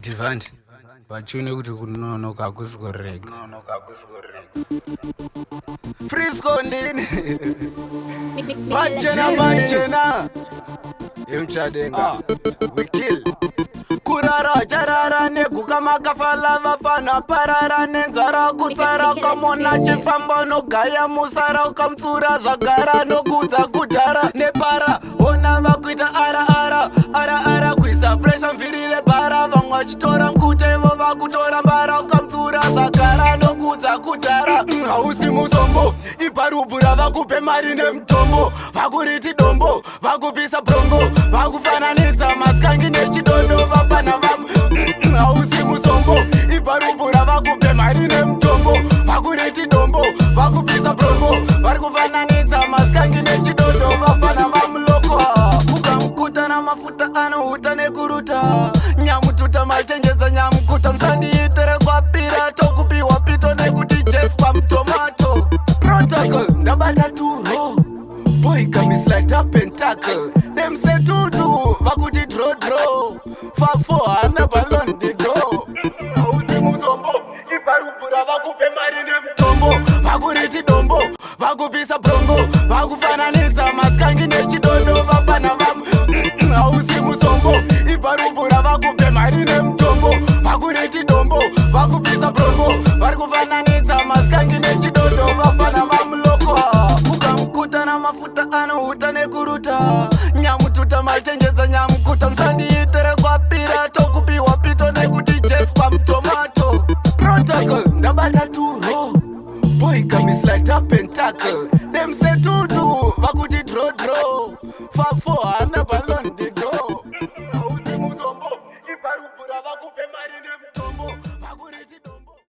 Divandi vachune kuti kunonoka hakusi kurega. Frisco ndini. Pachena pachena. Yemuchadenga. We kill. Kurara charara neguka makafala vafana parara nenzara kutsara ukamona chifamba unogaya musara ukamutsura zvagara nokudza kudhara nepara ona vakuita ara ara ara ara kuisa pressure mviri rebhara vamwe vachitora mukute ivo vakutora mbara ukamutsura zvagara nokudza kudhara. Hausi musombo ibharubhu ravakupe mari nemutombo vakuriti dombo vakupisa brongo vakufananidza maskangi nechidondo vafana vam. Hausi musombo ibharubhu ravakupe mari nemutombo vakuriti dombo vakupisa brongo vari kufananidza maskangi nechidondo vafana vamuloko ukamukuta namafuta anohuta nekuruta nyamututa machenjedza nyamukuta musandiitere kwapira tokupiwa pito nekuti jespa mutomato protocol ndabata turo. Boy come slide up and tackle them say tutu vakuti draw draw fuck for hana balon the door. Hausi musombo iparubhura vakupe mari nemutombo vakuriti dombo vakupisa brongo vakufananidza maskangi nechidondo vafana vam. Hausi musombo iparubhura vakupe mari nemutombo vakuriti dombo vakupisa brongo vari kufananidza maskangi nechidondo vafana vamuloko ukamukuta namafuta anohuta nekuruta nyamututa machenjedza nyamukuta musandiitere kwapira tokupiwa pito nekuti jespa mutomato protocol ndabata turo. Boy come slide up and tackle them say tutu vakuti draw draw fuck for hana balon the door. Hausi musombo iparubhura vakupe mari nemutombo vakuriti.